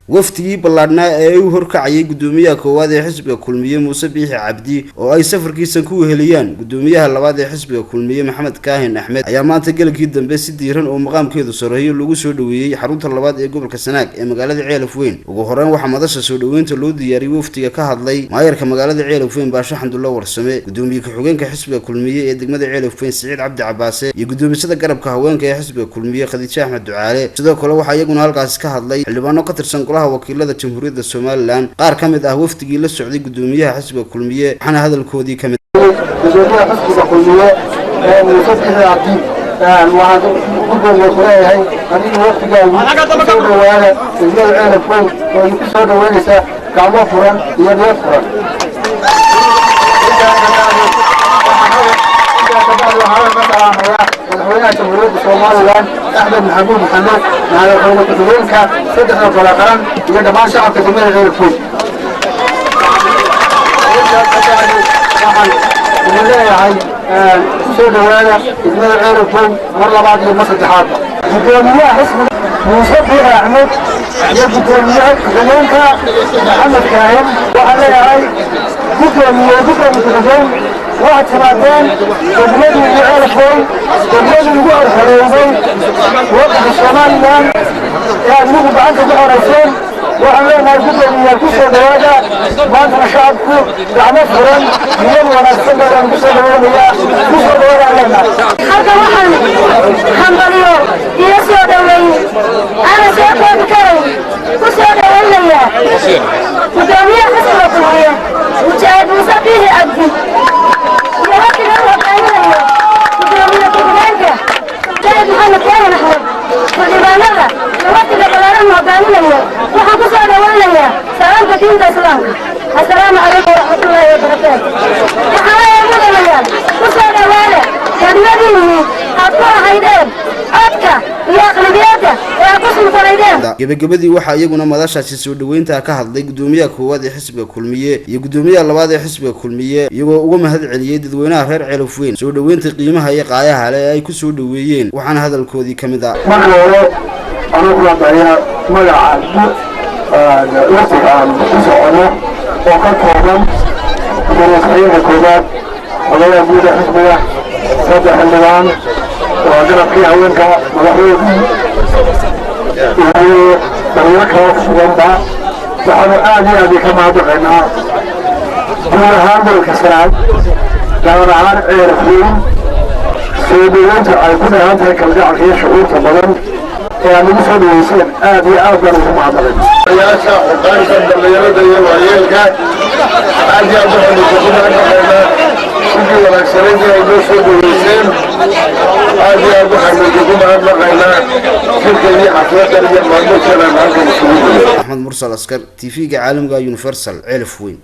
Wafdigii ballaadhnaa ee u horkacayay gudoomiyaha koowaad ee xisbiga Kulmiye, Muuse Biixi Cabdi, oo ay safarkiisan ku weheliyaan gudoomiyaha labaad ee xisbiga Kulmiye, Maxamed Kaahin Axmed, ayaa maanta gelinkii dambe si diiran oo maqaamkeedu sareeyo lagu soo dhoweeyey xarunta labaad ee gobolka Sanaag ee magaalada Ceelaf Weyn. Ugu horeyn waxaa madasha soo dhoweynta loo diyaariyey wafdiga ka hadlay maayarka magaalada Ceelaf Weyn, Baashe Xamdulla Warsame, gudoomiye ku-xigeenka xisbiga Kulmiye ee degmada Ceelaf Weyn, Siciid Cabdi Cabaase, iyo gudoomisada garabka haweenka ee xisbiga Kulmiye, Khadiijo Axmed Ducaale. Sidoo kale waxaa iyaguna halkaasi ka hadlay xildhibaano ka tirsan golaha wakiilada Jamhuuriyadda Somaliland, qaar ka mid ah wafdigii la socday gudoomiyaha xisbiga Kulmiye, waxaana hadalkoodii ka mid: Gudoomiyaha xisbiga Kulmiye ee Muuse Biixi Cabdi, waxaan gudoomiye ku leeyahay anigu wafdigaagu kusoo dhowaada degmada Ceelaf Weyn oo idinku soo dhoweynaysa gacmo furan iyo niyad furan. Intaa kabacdi waxaan ka salaamayaa madaxweynaha Jamhuuriyadda Somaliland, Axmed Maxamuud Maxamed, madaxweyne ku-xigeenka, saddexda gole qaran iyo dhammaan shacabka degmada Ceelaf Weyn. Intaas kabacdi waxaan idin leeyahay ku soo dhowaada degmada Ceelaf Weyn mar labaad iyo mar saddexaadba. Gudoomiyaha xisbiga Muuse Biixi Axmed iyo gudoomiyaha ku-xigeenka Maxamed Kaahin, waxaan leeyahay gudoomiye, gudoomiye ku-xigeen, waxaad timaadeen degmadii ugu Ceelaf Weyn, degmadii ugu horxoreysay waddanka Somaliland ee aad idigu gacanta ku xoreyseen. Waxaan leenahay, gudoomiye, ku soo dhowaada. Maantana shacabku gacmo furan, niyad wanaagsan baan ku soo dhaweynayaa. Ku soo dhawaadaan leenahay. Halkan waxaan hambaliyo iyo soo dhoweyn ana soo koobi karay ku soo dhowaynayaa gudoomiyaha xisbiga Kulmiye, Mujaahid Muuse Biixi Cabdi, iyo wafdiga u hogaaminayo gudoomiye ku-xigeenka Sayid Maxamed Kaahin Axmed, xildhibaanada iyo wafdiga ballaaran hogaaminayo. Waxaan ku soo dhowaynayaa salaamta diinta Islaamka: assalaamu calaykum waraxmatullaahi wabarakaatu. Waxaa leeyahay, mudanayaal, ku soo dhowaada degmadiinnii aad ku ahaydeen codka iyo aqlabiyadda ee aad ku sulfanaydeen. Gebagabadii waxaa iyaguna madashaasi soo dhoweynta ka hadlay gudoomiyaha koowaad ee xisbiga Kulmiye iyo gudoomiyaha labaad ee xisbiga Kulmiye, iyagoo uga mahad celiyey dadweynaha reer Ceelaf Weyn soo dhoweynta qiimaha iyo qaayaha leh ee ay ku soo dhoweeyeen. Waxaana hadalkoodii ka mid ah: Marka hore, anugu hadlaya magaca wafdiga aan ku socono oo ka kooban gudoomiye ku-xigeenka koowaad, odayaha guud ee xisbiga, saddex xildhibaan oo garabkii haweenka, madaxweynii iyo dhalinyaro kale ku suganba, waxaanu aad iyo aad ka mahadnaqaynaa guud ahaan gobolka Sanaag, gaar ahaan Ceelaf Weyn, soo dhoweynta ay ku dheehan tahay kalgacalka iyo shucuurta badan ee aad nagu soo dhaweyseen. Aad iyo aad baan ugu mahadnaqaynaa. Odayaasha, xuqaanka, dhallinyarada iyo waayeelka, aad iyo aad waxaynu kugu mahadnaqaynaa sidii wanaagsanaydii ay noo soo dhaweyseen. Aad iyo aad waxaynu kugu mahadnaqaynaa shirka iyo xafladan iyo maamuuskan aan halkan isugu jiro. Axmed Mursal Askar, TV-ga caalamiga Universal, Ceelaf Weyn.